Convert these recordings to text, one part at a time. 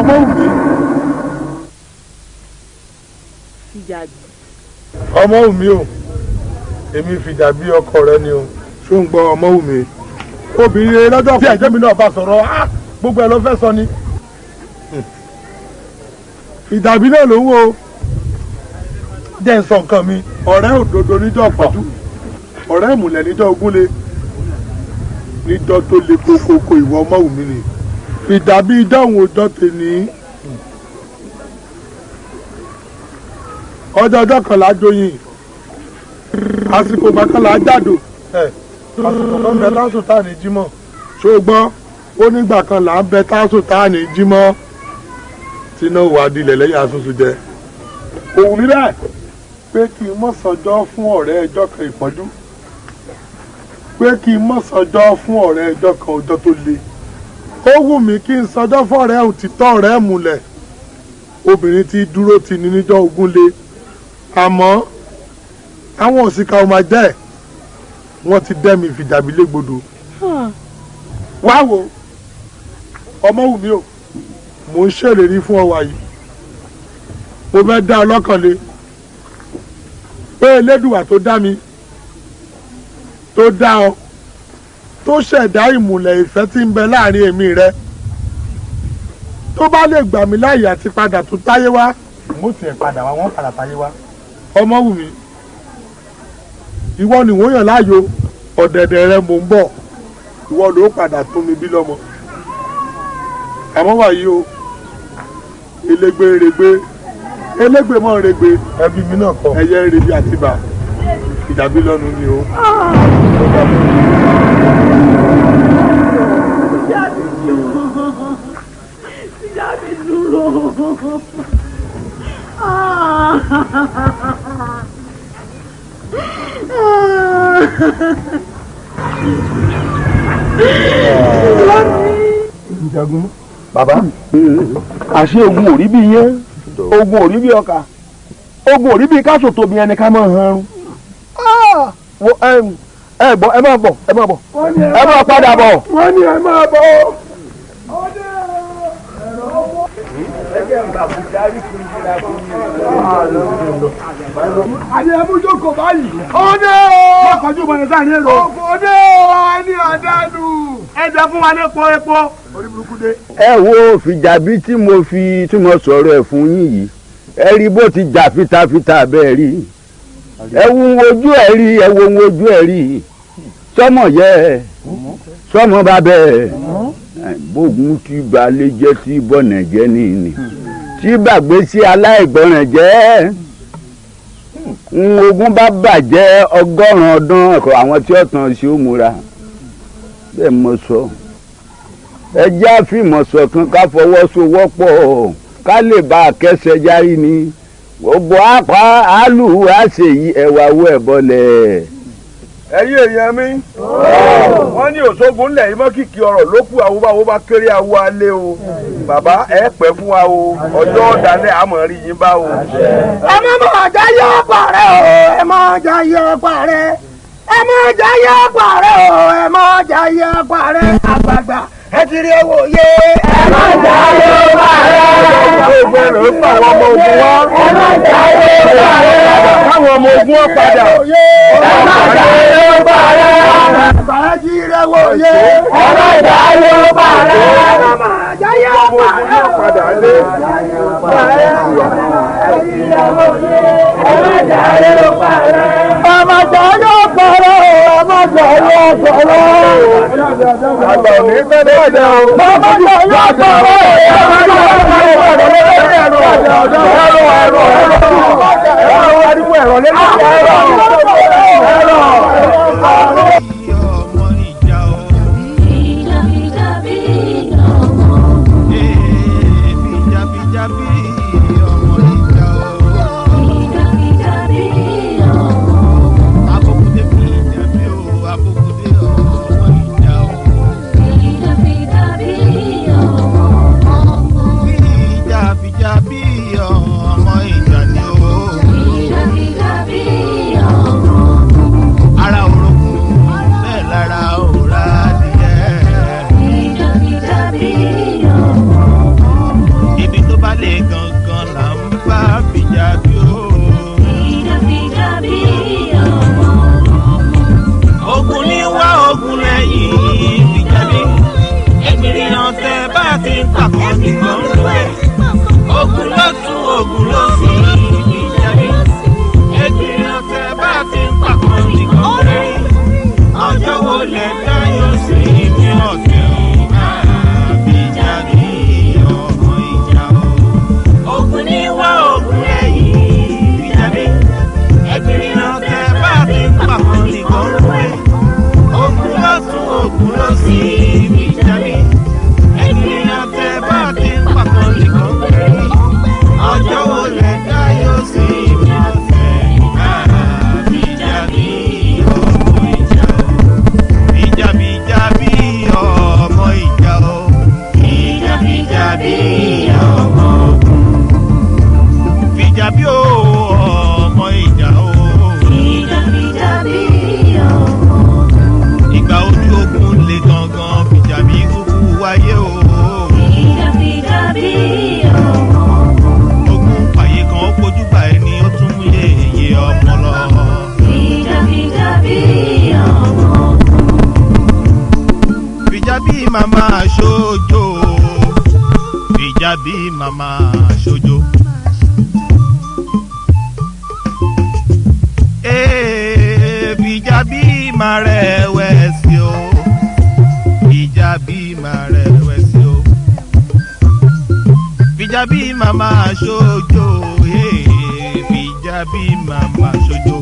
Ọmọ wù mí. Fìjàbí. Ọmọ wù mí o, èmi Fìjàbí ọkọ rẹ ni o. Ṣó ń gbọ́, ọmọ wù mí? Obìnrin lọ́jọ́ tí ẹ̀jẹ̀ mi náà bá sọ̀rọ̀, gbogbo ẹ̀ ló fẹ́ sọ ni. Fìjàbí náà ló ń wo jẹ́ ń sọ nǹkan mi. Ọ̀rẹ́ òdodo níjọ́ pọ̀jù, ọ̀rẹ́ ìmùlẹ̀ níjọ́ ogúnlé, níjọ́ tó le kókókó, ìwọ ọmọ wù mí ni. Fìjàbí ìdáhùn ọjọ́ tèmi. Ọjọ́ ọjọ́ kan là á joyin, àsìkò bàkan là á jàdò, àsìkò kan bẹ táṣù tá à ní jímọ̀. Ṣó o gbọ́? Ó nígbà kan là ń bẹ táṣù tá à ní jímọ̀, tí náà wà á dilẹ̀ lẹ́yìn asúnṣu jẹ. Òun mi bẹ́ẹ̀ pé kí n mọ̀ sọjọ́ fún ọ̀rẹ́ ẹjọ́ kan ìpọ́njú, pé kí n mọ̀ sọjọ́ fún ọ̀rẹ́ ẹjọ́ kan ọjọ́ tó le. Ó wù mí kí n sọjọ́ fún ọ̀rẹ́ òtítọ́, ọ̀rẹ́ múlẹ̀, obìnrin tí dúró ti ní níjọ́ ogún le. Àmọ́ àwọn òsìkà ò máa jẹ́ ẹ̀, wọ́n ti dẹ́mi Fìjàbí légbodò. Wá wo, ọmọ wù mí o, mò ń ṣèlérí fún ọ wàyí, mo fẹ́ dá ọ lọ́kàn le pé Elédùwà tó dá mi, tó dá ọ, tó ṣẹ̀dá ìmùlẹ̀ ìfẹ́ tí ń bẹ láàrin èmi rẹ, tó bá lè gbà mí láàyè àti padà tó táyé wá, mo tiẹ̀ padà wá, wọ́n padà táyé wá. Ọmọ wù mí, ìwọ ni wọ́n yàn láàyò, ọ̀dẹ̀dẹ̀ rẹ mò ń bọ̀, ìwọ ló padà tún mi bí lọ́mọ. Àmọ́ wàyí o, elégbé règbé, elégbé mọ́ règbé, ẹbí mi náà kọ ẹyẹ rèbí àtibá. Fìjàbí lọ́nu ni o. Fìjàbí dúró. Jagun bàbá, àṣé ogun ò rí bí yẹn, ogun ò rí bí ọkà, ogun ò rí bí káṣọ tóbi ẹni ká máa hanrun. Ẹ gbọ́, ẹ máa bọ̀, ẹ máa bọ̀, ẹ máa padà bọ̀. Wọ́n ní ẹ máa bọ̀. Àní ẹ mú jókòó báyìí. Ọdẹ o! Má kọjú ìbọn ẹ̀ sáà ní èrò. Ọdẹ o! Ẹni àdánù. Ẹ jẹ́ fún wa ní epo epo. Orí burúkú dé. Ẹ wo Fìjàbí tí mo fi tí mo sọ̀rọ̀ ẹ̀ fún yín yìí, ẹ rí bó ti jà fitafita bẹ́ẹ̀ rí, ẹ wo ojú ẹ rí, ẹ wo ojú ẹ rí, sọmọ yẹ sọmọ bá bẹ́ẹ̀ bógun tí balẹ̀ jẹ́ tí bọ̀nà jẹ́ nìyí tí gbàgbé sí aláìgbọràn jẹ́ ń ogun bá bàjẹ́ 100 ọdún ẹ̀kọ́ àwọn tí ó tàn sí ó múra bẹ́ẹ̀ mo sọ. Ẹ jẹ́ àfìmọ̀ ṣọ̀kan, ká fọwọ́sowọ́pọ̀, ká lè bá a kẹsẹ̀ járí ni gbogbo apá àlù àṣeyí ẹ̀wà owó ẹ̀ bọ́lẹ̀. Ẹ̀yin èèyàn mi, wọ́n ní òṣogun ńlẹ̀ yìí mọ́ kìkì ọ̀rọ̀ ló kù, àwọn báwo bá kéré awo alẹ́ o. Bàbá, ẹ pẹ́ fún wa o, ọjọ́ ọ̀dàlẹ̀ àmọ́ rí yín bá o. Ẹ má má jayé parẹ́ o, ẹ má jayé parẹ́, ẹ má jayé parẹ́ o, ẹ má jayé parẹ́, àgbààgbà ẹ ti rí owó yé. Ẹ má jayé parẹ́. Ogun ẹ̀rọ ń pa àwọn ọmọ ogun wá. Ẹ má jayé parẹ́. Káwọn ọmọ ogun wọn padà. Ẹ má jayé parẹ́. Àgbààgbà ẹ ti rí owó yé. Ẹ má jayé parẹ́. Ẹ má jayé Ọmọ ogun náà padà lé. Àgbà ò ní pẹ́ bẹ́ẹ̀ o. Ẹ̀rọ ẹ̀rọ ẹ̀rọ ẹ̀rọ adigun ẹ̀rọ lẹ́nu ẹ̀rọ ẹ̀rọ. Ọmọ ìjà o. Fìjàbí ọmọ ogun. Fìjàbíjàbí ọmọ ìjà o. Fìjàbí ọmọ ogun. Abókúndé fìjàbí o, abókúndé ọmọ ìjà o. Fìjàbí ọmọ ogun. Fìjàbíjàbí ọmọ ìjà ni o. Fìjàbí ọmọ ogun. Ara orogún. ṣojo, Fìjàbí màmá ṣojo. Ee, Fìjàbí má rẹ̀wẹ̀sì o, Fìjàbí má rẹ̀wẹ̀sì o, Fìjàbí màmá ṣojo. Ee, Fìjàbí màmá ṣojo.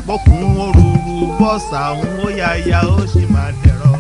Bókun òrùrù bọ́sà ń ó yáya ó sì máa dẹ̀rọ̀.